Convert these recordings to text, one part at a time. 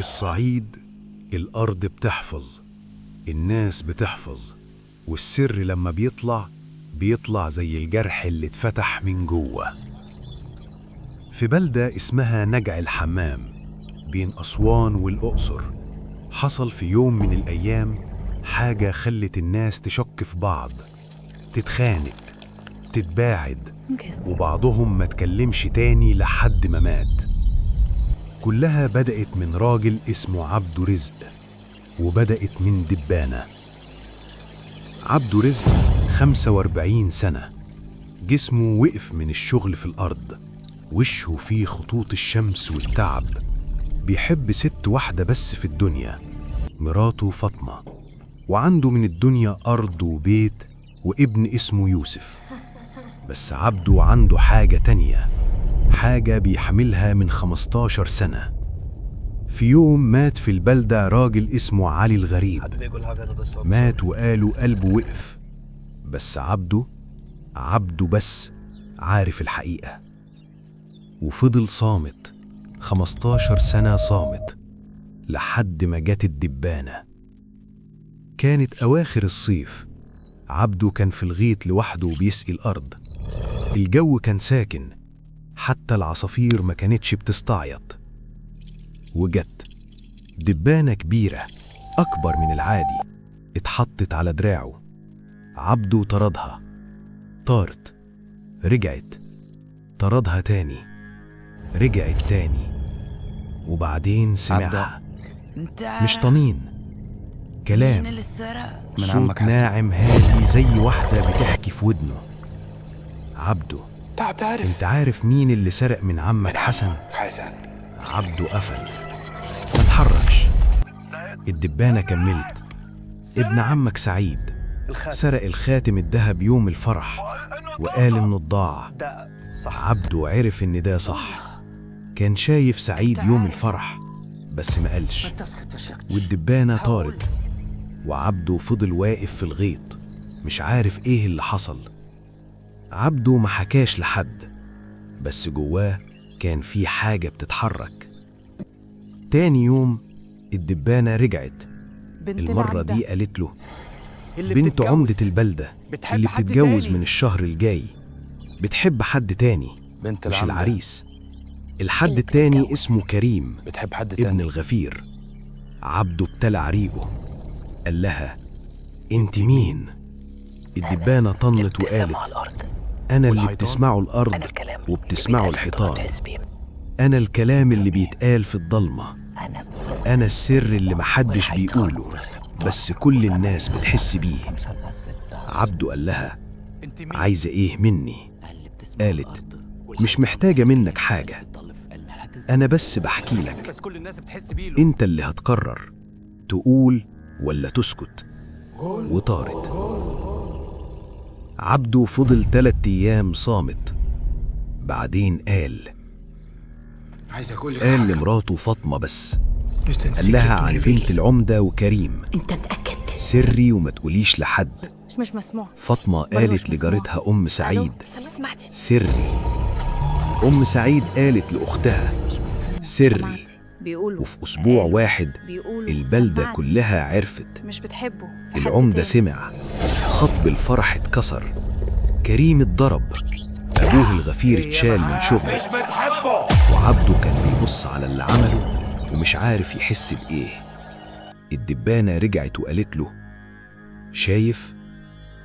الصعيد الأرض بتحفظ، الناس بتحفظ، والسر لما بيطلع بيطلع زي الجرح اللي اتفتح من جوه. في بلدة اسمها نجع الحمام بين أسوان والأقصر، حصل في يوم من الأيام حاجة خلت الناس تشك في بعض، تتخانق، تتباعد، وبعضهم ما تكلمش تاني لحد ما مات. كلها بدأت من راجل اسمه عبده رزق، وبدأت من دبانة. عبده رزق 45 سنة، جسمه وقف من الشغل في الأرض، وشه فيه خطوط الشمس والتعب. بيحب ست واحدة بس في الدنيا، مراته فاطمة، وعنده من الدنيا أرض وبيت وابن اسمه يوسف. بس عبده عنده حاجة تانية، حاجة بيحملها من 15 سنة. في يوم مات في البلدة راجل اسمه علي الغريب. حد بيقول حاجة، انا بس مات وقالوا قلبه وقف، بس عبده، عبده بس عارف الحقيقة، وفضل صامت 15 سنة صامت لحد ما جت الدبانة. كانت أواخر الصيف، عبده كان في الغيط لوحده وبيسقي الأرض. الجو كان ساكن، حتى العصافير ما كانتش بتستعيط. وجت دبانة كبيرة أكبر من العادي، اتحطت على دراعه. عبده طردها، طارت، رجعت، طردها تاني، رجعت تاني، وبعدين سمعها. انت مش طنين، كلام، مين اللي سرق؟ من صوت عمك حسن. ناعم هادي زي واحدة بتحكي في ودنه. عبده، بتعرف انت عارف مين اللي سرق من عمك حسن؟ حسن. عبده قفل، ما اتحركش. الدبانة كملت: ابن عمك سعيد الخاتم. سرق الخاتم الذهب يوم الفرح وقال انه اتضاع. ده صح. عبده عرف ان ده صح، كان شايف سعيد يوم الفرح بس ما قالش. والدبانة طارت، وعبده فضل واقف في الغيط مش عارف ايه اللي حصل. عبده ما حكاش لحد، بس جواه كان في حاجة بتتحرك. تاني يوم الدبانة رجعت. بنت المرة العمدة. دي قالت له: اللي بنت بتتجوز. عمدة البلدة بتحب اللي حد بتتجوز تاني. من الشهر الجاي بتحب حد تاني، بنت مش العمدة. العريس. الحد اللي التاني بتتجوز. اسمه كريم بتحب حد ابن تاني. الغفير. عبده ابتلع ريقه، قال لها: انت مين؟ الدبانة طنت وقالت: أنا اللي والحيطان؟ بتسمعه الأرض وبتسمعه الحيطان، أنا الكلام اللي بيتقال في الضلمة، أنا السر اللي محدش بيقوله بس كل الناس بتحس بيه. عبده قال لها: انت مين؟ عايزة إيه مني؟ قالت: مش محتاجة منك حاجة، أنا بس بحكي لك، بس كل الناس بتحس بيه. انت اللي هتقرر تقول ولا تسكت. وطارت. عبده فضل 3 أيام صامت، بعدين قال، عايز اقول لك قال لمراته فاطمة بس، قال لها عن بنت العمدة وكريم. انت متأكد؟ سري وما تقوليش لحد. مش مسموع. فاطمة برضه قالت مش مسموع. لجارتها أم سعيد: ألو، سمعتي؟ سري. أم سعيد قالت لأختها: مش مسموع. سري. سمعتي. بيقولوا وفي أسبوع قالوا. واحد بيقولوا البلدة سمعتي. كلها عرفت. مش بتحبه، في حد العمدة تاني. سمع خطب الفرح اتكسر، كريم اتضرب، أبوه الغفير اتشال من شغله. مش بتحبه. وعبده كان بيبص على اللي عمله ومش عارف يحس بإيه. الدبانة رجعت وقالت له: شايف؟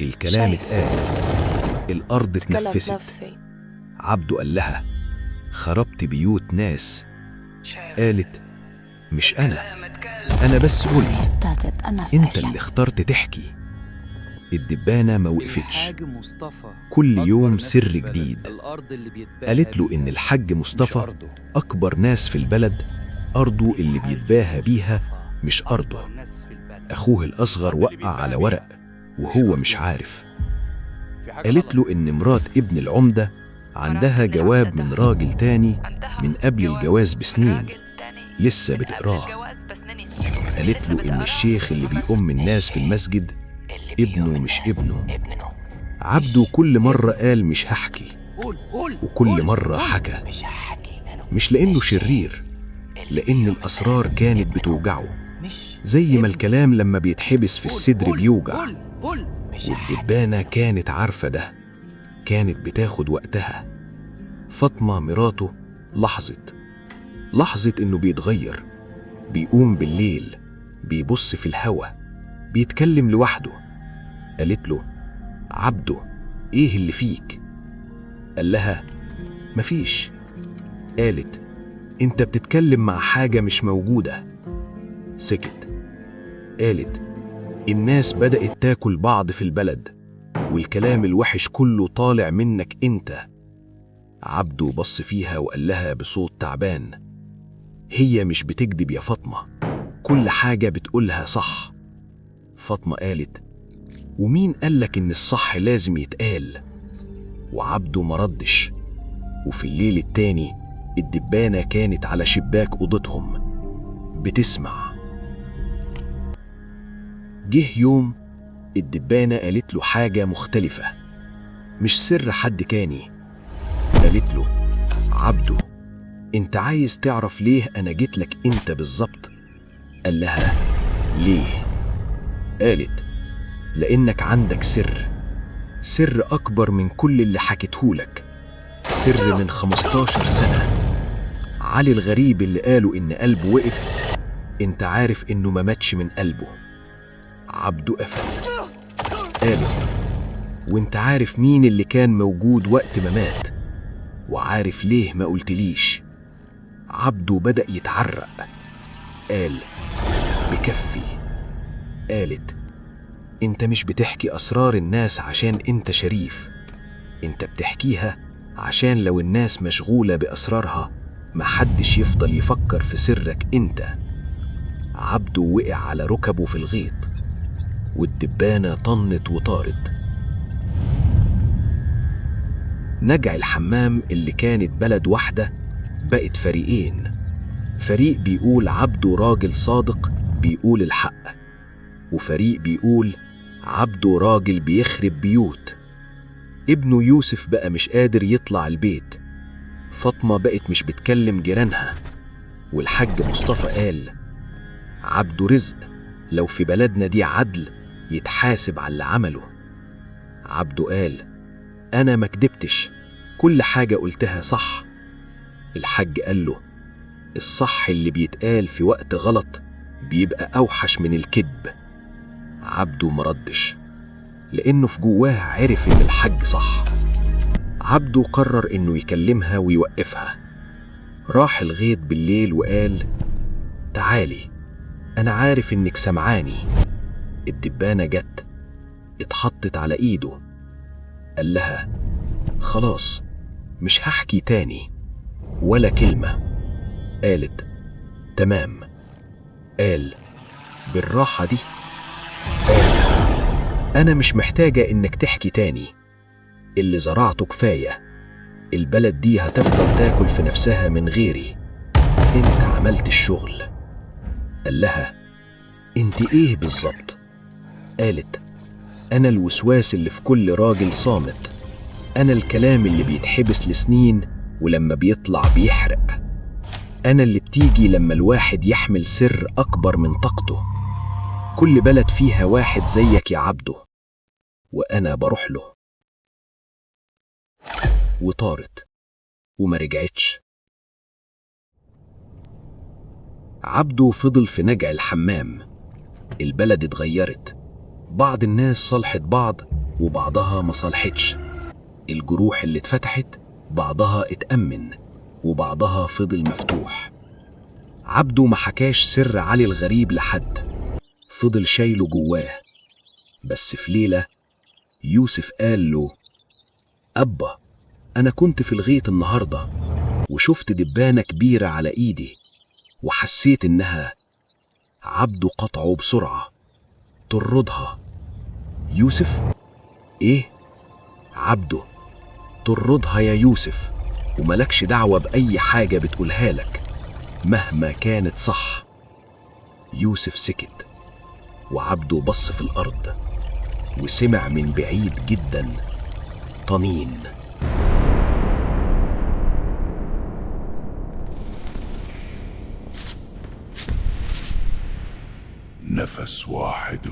الكلام شايف. اتقال، الأرض كلام اتنفست. نفي. عبده قال لها: خربت بيوت ناس. قالت: مش أنا، أنا بس قلت، أنت اللي اخترت تحكي. الدبانة ما وقفتش. الحاج مصطفى كل أكبر يوم ناس سر في البلد. جديد. الأرض اللي بيتباهى قالت له بيها إن الحاج مش مصطفى أرضه. أكبر ناس في البلد، أرضه اللي بيتباهى بيها مش أرضه. أكبر ناس في البلد. أخوه الأصغر وقع على ورق وهو مش عارف. في حاجة قالت غلط. له إن مرات ابن العمدة عندها مرات ابن جواب العمدة من راجل تاني عندها من قبل جواب الجواز من بسنين، راجل تاني لسه من قبل بتقراه. الجواز بسنين. قالت لسه له إن بتقراه. الشيخ اللي بيؤم الناس في المسجد ابنه مش ابنه. ابنه. عبده كل مرة قال مش هحكي، قول قول وكل قول، مرة قول. حكى، مش هحكي. مش لأنه شرير، لأن الأسرار كانت بتوجعه، مش زي ما ابنه. الكلام لما بيتحبس في قول، الصدر قول، بيوجع. قول قول. مش والدبانة كانت عارفة ده، كانت بتاخد وقتها. فاطمة مراته لاحظت إنه بيتغير، بيقوم بالليل، بيبص في الهوا، بيتكلم لوحده. قالت له: عبده، إيه اللي فيك؟ قال لها: مفيش. قالت: أنت بتتكلم مع حاجة مش موجودة. سكت. قالت: الناس بدأت تاكل بعض في البلد، والكلام الوحش كله طالع منك انت. عبده بص فيها وقال لها بصوت تعبان: هي مش بتكذب يا فاطمة، كل حاجة بتقولها صح. فاطمة قالت: ومين قالك إن الصح لازم يتقال؟ وعبده مردش. وفي الليل التاني الدبانة كانت على شباك أوضتهم بتسمع. جه يوم الدبانة قالت له حاجة مختلفة، مش سر حد تاني. قالت له: عبده، انت عايز تعرف ليه أنا جيت لك انت بالظبط؟ قال لها: ليه؟ قالت: لأنك عندك سر، سر أكبر من كل اللي حكيتهولك، سر من 15 سنة. علي الغريب اللي قالوا إن قلبه وقف، انت عارف إنه ما ماتش من قلبه. عبده قفل. قالت: وانت عارف مين اللي كان موجود وقت ما مات، وعارف ليه ما قلتليش. عبده بدأ يتعرق. قال: بكفي. قالت: انت مش بتحكي أسرار الناس عشان انت شريف، انت بتحكيها عشان لو الناس مشغولة بأسرارها محدش يفضل يفكر في سرك انت. عبده وقع على ركبه في الغيط، والدبانة طنت وطارت. نجع الحمام اللي كانت بلد واحدة بقت فريقين، فريق بيقول عبده راجل صادق بيقول الحق، وفريق بيقول عبده راجل بيخرب بيوت. ابنه يوسف بقى مش قادر يطلع البيت، فاطمة بقت مش بتكلم جيرانها، والحاج مصطفى قال: عبده رزق، لو في بلدنا دي عدل يتحاسب على اللي عمله. عبده قال: أنا ما كدبتش، كل حاجة قلتها صح. الحاج قال له: الصح اللي بيتقال في وقت غلط بيبقى أوحش من الكذب. عبده مردش، لأنه في جواه عرف إن الحاج صح. عبده قرر إنه يكلمها ويوقفها. راح الغيط بالليل وقال: تعالي، أنا عارف إنك سمعاني. الدبانة جت اتحطت على إيده. قال لها: خلاص مش هحكي تاني ولا كلمة. قالت: تمام. قال: بالراحة دي. قال: أنا مش محتاجة إنك تحكي تاني، اللي زرعته كفاية، البلد دي هتفضل تاكل في نفسها من غيري، انت عملت الشغل. قال لها: انت ايه بالظبط؟ قالت: أنا الوسواس اللي في كل راجل صامت، أنا الكلام اللي بيتحبس لسنين ولما بيطلع بيحرق، أنا اللي بتيجي لما الواحد يحمل سر أكبر من طاقته. كل بلد فيها واحد زيك يا عبده، وأنا بروح له. وطارت وما رجعتش. عبده فضل في نجع الحمام. البلد اتغيرت، بعض الناس صلحت بعض وبعضها ما صلحتش. الجروح اللي اتفتحت بعضها اتأمن وبعضها فضل مفتوح. عبده ما حكاش سر علي الغريب لحد، فضل شايله جواه. بس في ليلة يوسف قال له: أبا، أنا كنت في الغيط النهاردة وشفت دبانة كبيرة على إيدي وحسيت إنها. عبده قطعه بسرعة: طردها. يوسف: إيه؟ عبده: طردها يا يوسف، وملكش دعوة بأي حاجة بتقولها لك مهما كانت صح. يوسف سكت، وعبده بص في الأرض وسمع من بعيد جدا طنين. نفس واحد.